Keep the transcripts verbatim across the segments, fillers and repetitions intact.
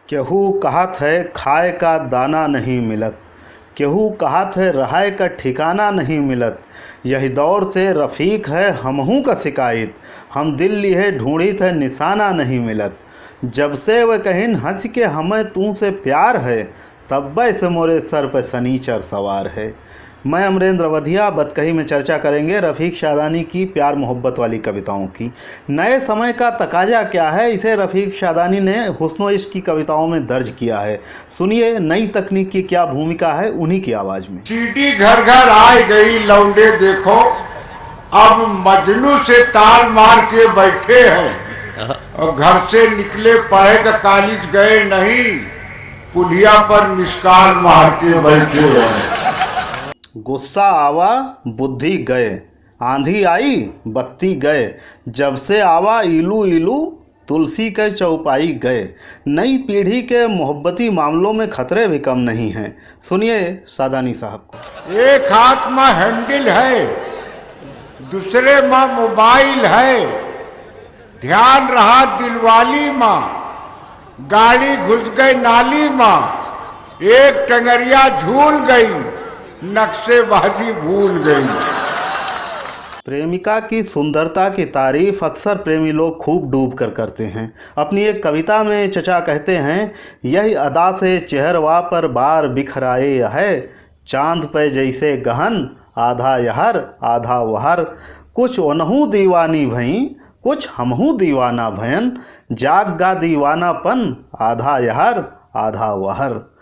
केहू कहत है खाए का दाना नहीं मिलत, केहू कहत है रहाए का ठिकाना नहीं मिलत। यही दौर से रफीक है हमहू का शिकायत, हम दिल लिहे ढूंढित है निशाना नहीं मिलत। जब से वे कहिन हंस के हमें तू से प्यार है, तब्बे से मोरे सर पे सनीचर सवार है। मैं अमरेंद्र अवधिया बतकही में चर्चा करेंगे रफीक शादानी की प्यार मोहब्बत वाली कविताओं की। नए समय का तकाजा क्या है, इसे रफीक शादानी ने हुस्नो इश्क की कविताओं में दर्ज किया है। सुनिए, नई तकनीक की क्या भूमिका है, उन्हीं की आवाज में। सीडी घर घर आए गई लौंडे देखो, अब मजनू से ताल मार के बैठे हैं। और घर से निकले पढ़े का कॉलेज गए नहीं, पुलिया पर मिस कॉल मार के बैठे हैं। गुस्सा आवा, बुद्धि गए, आंधी आई, बत्ती गए, जब से आवा इलू इलू, तुलसी के चौपाई गए। नई पीढ़ी के मोहब्बती मामलों में खतरे भी कम नहीं हैं। सुनिए शादानी साहब को। एक हाथ में हैंडल है, दूसरे में मोबाइल है, ध्यान रहा दिलवाली मा, गाड़ी घुस गई नाली मा, एक टंगरिया झूल गई, नक्शेबाजी भूल गई। प्रेमिका की सुंदरता की तारीफ अक्सर प्रेमी लोग खूब डूब कर करते हैं। अपनी एक कविता में चचा कहते हैं, "यही अदा से चेहरवा पर बार बिखराए है, चांद पे जैसे गहन, आधा यहर, आधा वहर। कुछ ओनहू दीवानी भई, कुछ हमहू दीवाना भयन, जाग गा दीवानापन, आधा यहर, आधा वहर।"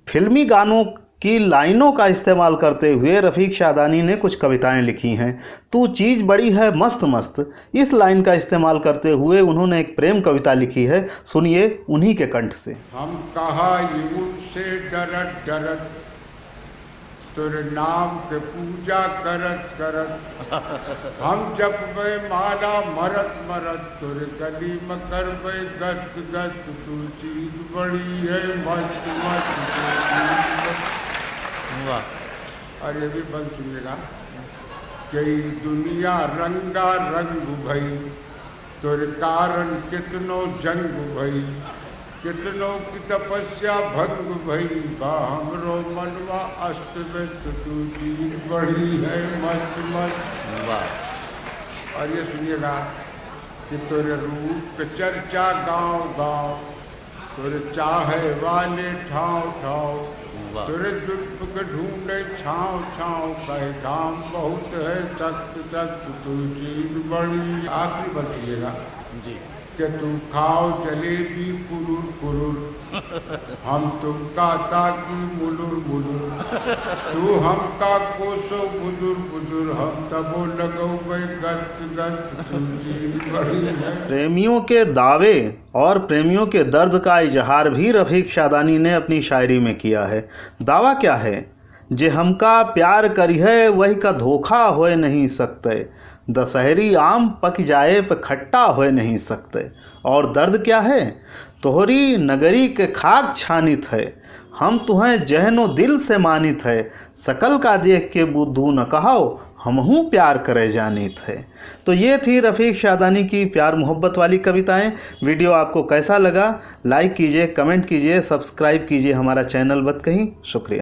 फिल्मी गानों की लाइनों का इस्तेमाल करते हुए रफीक शादानी ने कुछ कविताएं लिखी हैं। "तू चीज बड़ी है मस्त मस्त।" इस लाइन का इस्तेमाल करते हुए उन्होंने एक प्रेम कविता लिखी है, सुनिए उन्हीं के कंठ से। हम कहा ये उनसे डरत डरत, तोरे नाम के पूजा करत करत, हम जपबे माला मरत मरत, तोरे गली में करबे गश्त गश्त, तू चीज बड़ी है मस्त मस्त, तू चीज बड़ी। वाह। और ये भी बंद सुनिएगा कि दुनिया रंगा रंग भई, तोरे कारण कितनो जंग भई, कितनो की तपस्या भंग भई, बा हमरो मनवा अस्त व्यस्त, तू चीज बड़ी है मस्त मस्त। वाह। और ये सुनिएगा कि तोरे रूप के चर्चा गांव गांव, तोरे चाहे वाले ठाव ठाव, वाह। तोरे जुल्फ के ढूंढे छाव छाव, कहे घाम बहुत है सख्त सख्त, तू चीज बड़ी। आखिरी बंद सुनिएगा जी। कि तू खाओ जलेबी पुरुर पुरुर, हम तुमका ताकी मुलुर मुलुर, तू हमका कोसो बुजुर बुजुर, हम तबो लगौबे गश्त गश्त, तू चीज बड़ी है। प्रेमियों के दावे और प्रेमियों के दर्द का इजहार भी रफीक शादानी ने अपनी शायरी में किया है। दावा क्या है? "जे हमका प्यार करिहे, वही का धोखा होए नहीं सकते। दशहरी आम पक जाए पे खट्टा होए नहीं सकते।" और दर्द क्या है? "तोहरी नगरी के खाक छानित है, हम तुहें जहनो दिल से मानित है। सकल का देख के बुद्धू न कहाओ, हमहू प्यार करे जानित है।" तो ये थी रफीक शादानी की प्यार मोहब्बत वाली कविताएं। वीडियो आपको कैसा लगा, लाइक कीजिए, कमेंट कीजिए, सब्सक्राइब कीजिए हमारा चैनल बतकही। शुक्रिया।